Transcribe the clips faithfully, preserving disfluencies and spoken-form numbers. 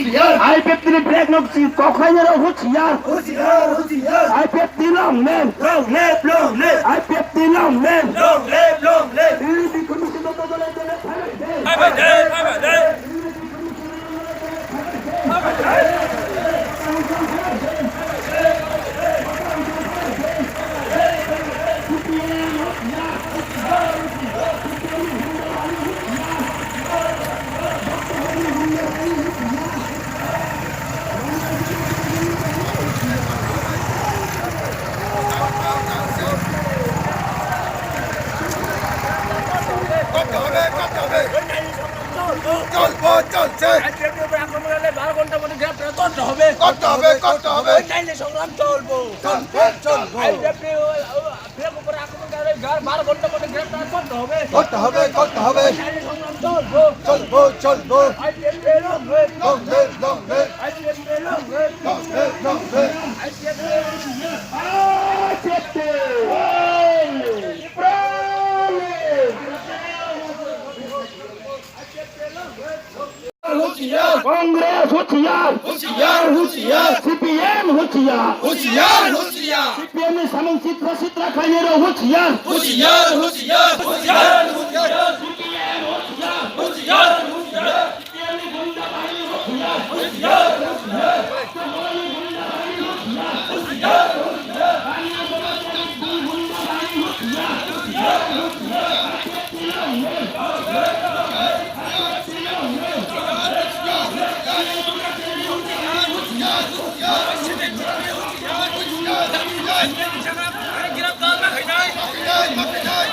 I P F T ni flag no si kokhraina rok husiar. Husiar, husiar. I P F T long live. Long live, long live. I P F T long live. Long live, long live. Hai bai de, hai bai de. করতে হবে, করতে হবে। চলবো, চলছে। আইপিএফটি উপরে আক্রমণ হলে বারো ঘন্টার মধ্যে গ্রেপ্তার করতে হবে। করতে হবে, করতে হবে। অন্যায় সংগ্রাম চলবো। চলবে, চলবো। আইপিএফটি ও, ও, আইপিএফ উপরে আক্রমণ হলে বারো ঘন্টার মধ্যে গ্রেপ্তার করতে হবে। করতে হবে, করতে হবে। অন্যায় সংগ্রাম চলবো। চলবো, চলবো। IPFT long live। Long live, long live। IPFT long live। Long live, long live। IPFT long live। IPFT. হুঁশিয়ার! কংগ্রেস হুঁশিয়ার! হুঁশিয়ার, হুঁশিয়ার! সিপিএম হুঁশিয়ার! হুঁশিয়ার, হুঁশিয়ার! CPM ni samung sitra sitra khainai rok হুঁশিয়ার! হুঁশিয়ার, হুঁশিয়ার! হুঁশিয়ার, হুঁশিয়ার! সিপিএম হুঁশিয়ার! হুঁশিয়ার, হুঁশিয়ার!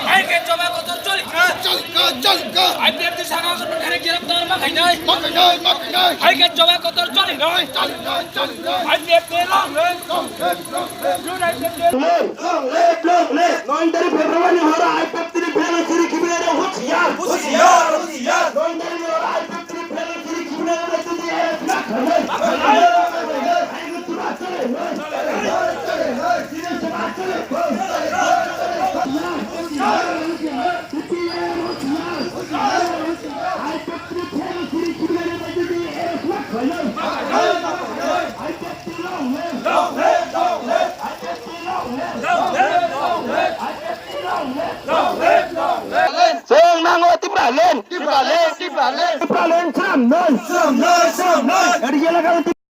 Hai ke choba kotor choli kha. Choli kha, choli kha. I P F T sana ko thare giraftar ma khai nai. Ma khai nai, ma khai nai. Hai ke choba kotor choli nai. Choli nai, choli nai. I P F T long live. Long live, long live. Long live, long live. Noin tarik February ni horo I P F T ni flag siri khibina re husiar. Husiar, husiar. Noin tarik ni horo I P F T ni flag siri khibina re husiar. Chwng nango Tipraland. Tipraland, Tipraland. Tipraland swnam noi. Swnam noi.